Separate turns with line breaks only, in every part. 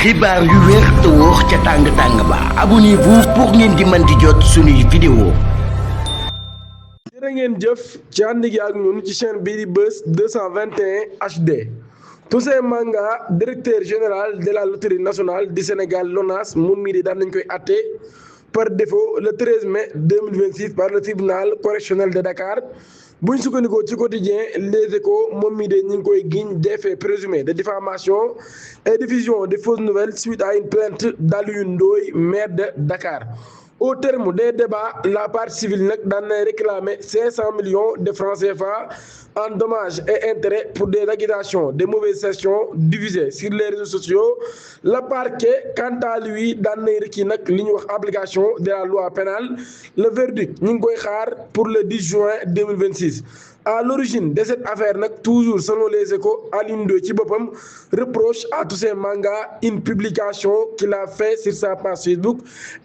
xibaar yu wér te wóor ca tàng ba abonnez-vous pour ngeen di mën di jot suñuy vidéo.
jërë ngeen jëf ci ànd gi ak ñun ci chaîne bii di Buzz 221 HD. Toussaint Manga directeur général de la loterie nationale du Sénégal LONASE moom mii di daan nañ koy àtte par défaut le 13 mai 2026 par le tribunal correctionnel de Dakar. buñ sukkandikoo ci quotidien Les Échos moom mii de ñu ngi koy giñ des faits présumés de diffamation et diffusion de fausses nouvelles suite à une plainte d'Alioune Ndoye maire de Dakar. Au terme des débats, la partie civile nag daan na réclamer 500 millions de francs CFA en dommages et intérêts pour des accusations de mauvaise gestion diffusées sur les réseaux sociaux. Le parquet, quant à lui, daan nay rëkki nag li ñuy wax application de la loi pénale. Le verdict ñu ngi koy xaar pour le 10 juin 2026. À l'origine de cette affaire nag toujours selon Les Échos, Alioune Ndoye ci boppam reproche à Toussaint Manga une publication qu'il a fait sur sa page Facebook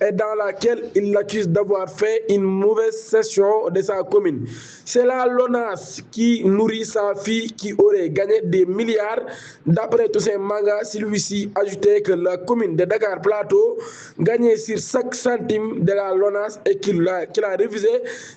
et dans laquelle il l'accuse d'avoir fait une mauvaise gestion de sa commune. C'est la LONASE qui nourrit sa fille qui aurait gagné des milliards. D'après Toussaint Manga, celui-ci ajoutait que la commune de Dakar Plateau gagnait sur chaque centime de la LONASE et qu'il a refusé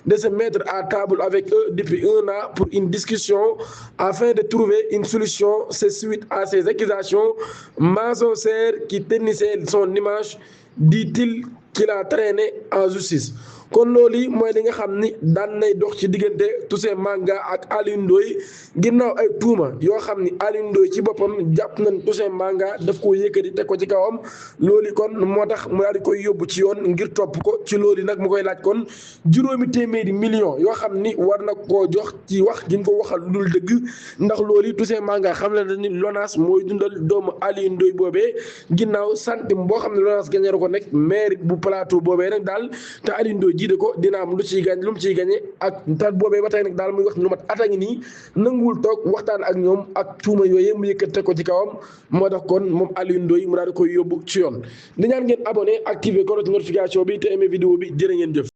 de se mettre à table avec eux depuis un an pour une discussion afin de trouver une solution. C'est suite à ces accusations mensongères qui ternissaient son image, dit-il, qu'il a traîné en justice. kon loolu mooy li nga xam ni daan nay dox ci diggante Toussaint Manga ak Alioune Ndoye ginnaaw ay tuuma yoo xam ni Alioune Ndoye ci boppam jàpp nañ Toussaint Manga daf koo yëkkati teg ko ci kawam. loolu kon moo tax mu daal di koy yóbbu ci yoon ngir topp ko ci loolu nag mu koy laaj kon juróomi téeméeri millions yoo xam ni war na koo jox ci wax gi ko waxal lu dul dëgg. ndax loolu Toussaint Manga xam na ni LONASE mooy dundal doomu Alioune Ndoye boobee ginnaaw centime boo xam ne LONASE gagné ko nekk maire bu Plateau boobee nag daal te Alioune Ndoye jiite ko dina am lu mu ciy gagné ak tat boobee ba tey nag daal muy wax lu mat at a ngi nii nanguwul toog waxtaan ak ñoom ak tuuma yooyu mu yëkkate ko ci kawam. moo tax kon moom Alioune Ndoye mu daal di koy yóbbu ci yoon di ñaan ngeen abonné activé ko notification bi te aimé vidéo bi jërë ngeen jëf.